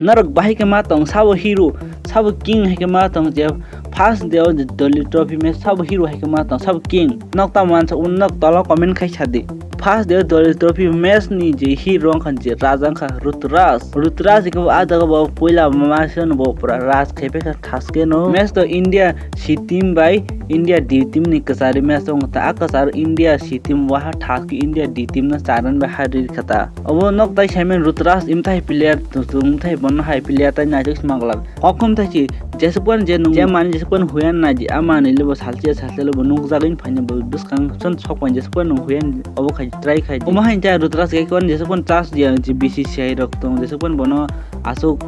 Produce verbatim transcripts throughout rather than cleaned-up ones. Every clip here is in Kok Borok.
Norok bahai khe ma tong, sabo hero, sabo king hai khe ma tong je first day o je Dolly Trophy match sabo hero hai khe ma tong, sabo king. Nok tamo mansa un nok tolo comment khai sadi. First day o Dolly Trophy match ni je hero wngkha je Raj wngkha Rutraj. Rutraj khe bo ah jaga bo puila ma se no bo pura Raj khai phaikha thaske no. Match to India C team bai India D team ni kwchari match wngkha ta. Ah kwcharo India C team waha thaske India D team no charan bai hari kha ta. Obo nok tai Simon Rutraj imthai player tung thai bono hai player tai naijak smaglak. Kokhum thai si jesukwan je nung je mani jesukwan huyan naji amani lebo salchi salchi lebo nukjagin phanya bo bwskang son sokwan jesukwan nung huyan obo khai try khai. Omo hai ta Rutraj Gaikwad jesukwan chas dia je B C C I rok tong jesukwan bono asuk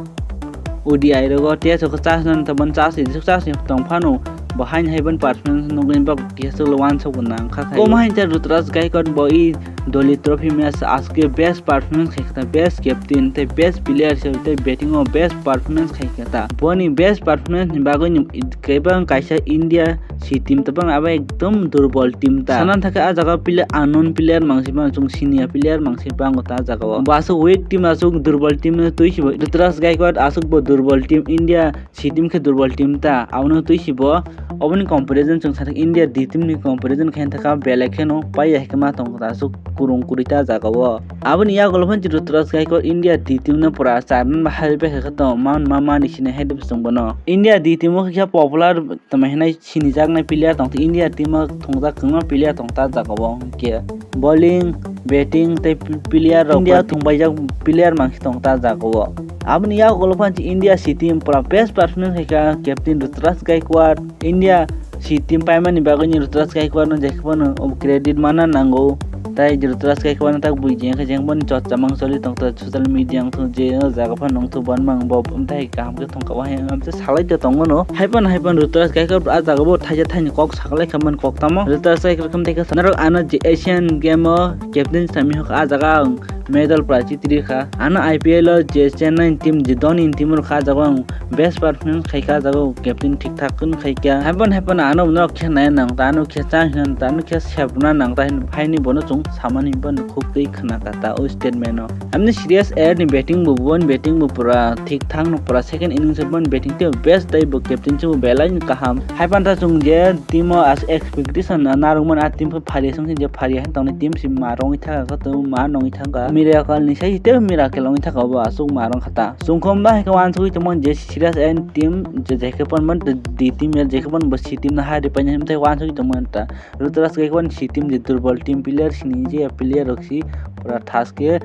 O D I rogo te asuk chas nan tabon chas jesuk chas tong phano bo hain hai ban performance nugin bak jesuk lo wan sok nang kha khai. Omo hai ta Rutraj Gaikwad bo i Dolly Trophy match aske best performance khai kha, best captain tei best player se tei batting o best performance khai kha ta. Boni best performance ni bagwi ni kebang kaisa India C team tabang abo ekdom durbol team ta. Sana thaka ah jaga player unknown player mangsi bang chung senior player mangsi bango ta ah jaga o. Bo asuk weak team asuk durbol team no twi si bo Rutraj Gaikwad asuk bo durbol team India C team khe durbol team ta, abono twi si bo oboni comparison chwng sathak India D team ni comparison khe thaka belai kheno paiya hai khe ma tong ta asuk kurung kurui ta jaga o. Aboni yagulo phano Rutraj Gaikwad India D team no pura charman ba hai bai khe tong man ma mani sini hai de chwng bono. India D team o khe popular tamo hinai sinijaknai player tong India team o thongjak kwbangma player tong ta jaga o hwnkhe. Bowling, batting tei p-, player rok India thwngbaijak player mangsi tong ta jaga o. Aboni yagulo phano India C team pura best performance khai kha captain Rutraj Gaikwad. India C team paimani bagwi ni Rutraj Gaikwad no jekhe phano credit mana nango. Tai Rutraj Gaikwad no tak bui jeng khe jeng phano chorcha mang choli tong ta social media wng thung je o jaga phano wng thung ban mang bo wng tai kaham khe thung ka wahe wng te salai te tongo no. Hai phano hai phano Rutraj Gaikwad ah jaga bo thaija thaini kok saklai kha man kok tamo. Rutraj Gaikwad kham thai kha norok ano je Asian game o captain sami hok ah jaga ang medal pura chitri kha. Ano I P L o je Chennai team je Dhoni team rok kha ah jaga ang best performance khai kha ah jaga o captain thik thak kun khai kha. Hai phano hai phano ano norok khe nai nang ta ano khe cha hin ta ano khe sep rwna nang ta hin hai ni bono chung samani ban khuk twi khna kha ta o statement o. Amni serious air ni batting bo bon batting bo pura thik thang no pura second innings o bon batting tei best tei bo captain se bo belai ni kaham. Hai phano ta chung je team o as expectation na narwk man a team pho phari song je phari han tong ni team si ma rong thang ka to ma nong thang ka miracle ni sai te miracle ong thang ka bo asuk ma rong khata. Chung khom ba hai ka wan sui tong je serious air ni team je je ke pon man di team ya je ke pon bo si team na hai ri pa ni te wan sui tong man ta. Rutraj Gaikwad si team je durbol team player sini je player rok si pura thaske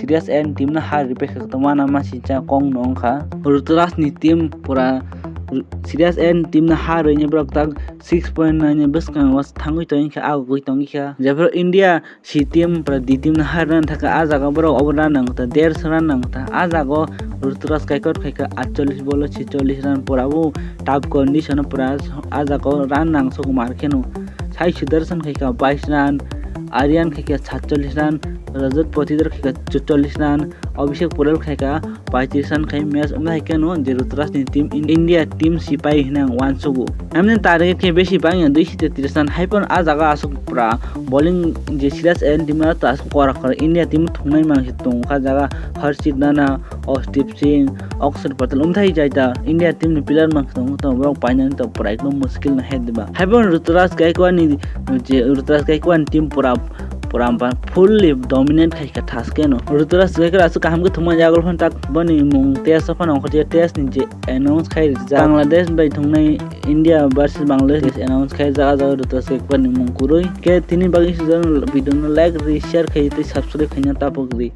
serious air ni team no har ripek khe tongma na ma si cha kong no wngkha. Rutraj ni team pura serious air ni team no har rwini borok tak six point nine ni bwskango thangwi tongwi kha, agugwi tongwi kha. Jephru India si team pura di team no har rwna thaka ah jaga borok obo run nang kha, derso run nang kha. Ah jaga o Rutraj Gaikwad khai kha atchollish ball o chhichollish run pura bo tough condition o pura ah jaga o run nang sok mar kheno. Sai Sudarshan khai kha bais run, Aryan khai kha satchollish run, Rajat Patidar khai kha chutchollish run, Abhishek Paul khai kha paitris run khai match wngna hai khe no je Rutraj ni team in India team sipai hinang wansugo. Amni target khe besi bangya dui site tris run hai phano ah jaga asuk pura bowling je serious and team ta asuk kora kora India team thungnai mang se tong kha jaga Harshit Nana, Arshdeep Singh, Akshar Patel, umthai jai ta India team ni player mang tong tong borok painani to pura ekdom muskil na hai diba. Hai bo Ruturaj Gaikwad ni je Ruturaj Gaikwad ni team pura pura ba fully dominate khai kha thaske no. Ruturaj Gaikwad aswk kaham khe thwngma jagol phan tak boni mung test o phano ongkha je test ni je announce khai rijak. Bangladesh bai thwngnai India versus Bangladesh announce khai jaga jaga Ruturaj Gaikwad ni mung kwrwi. Khe tini bagwi sujak video no like ri share khai tei subscribe khaina tapok ri.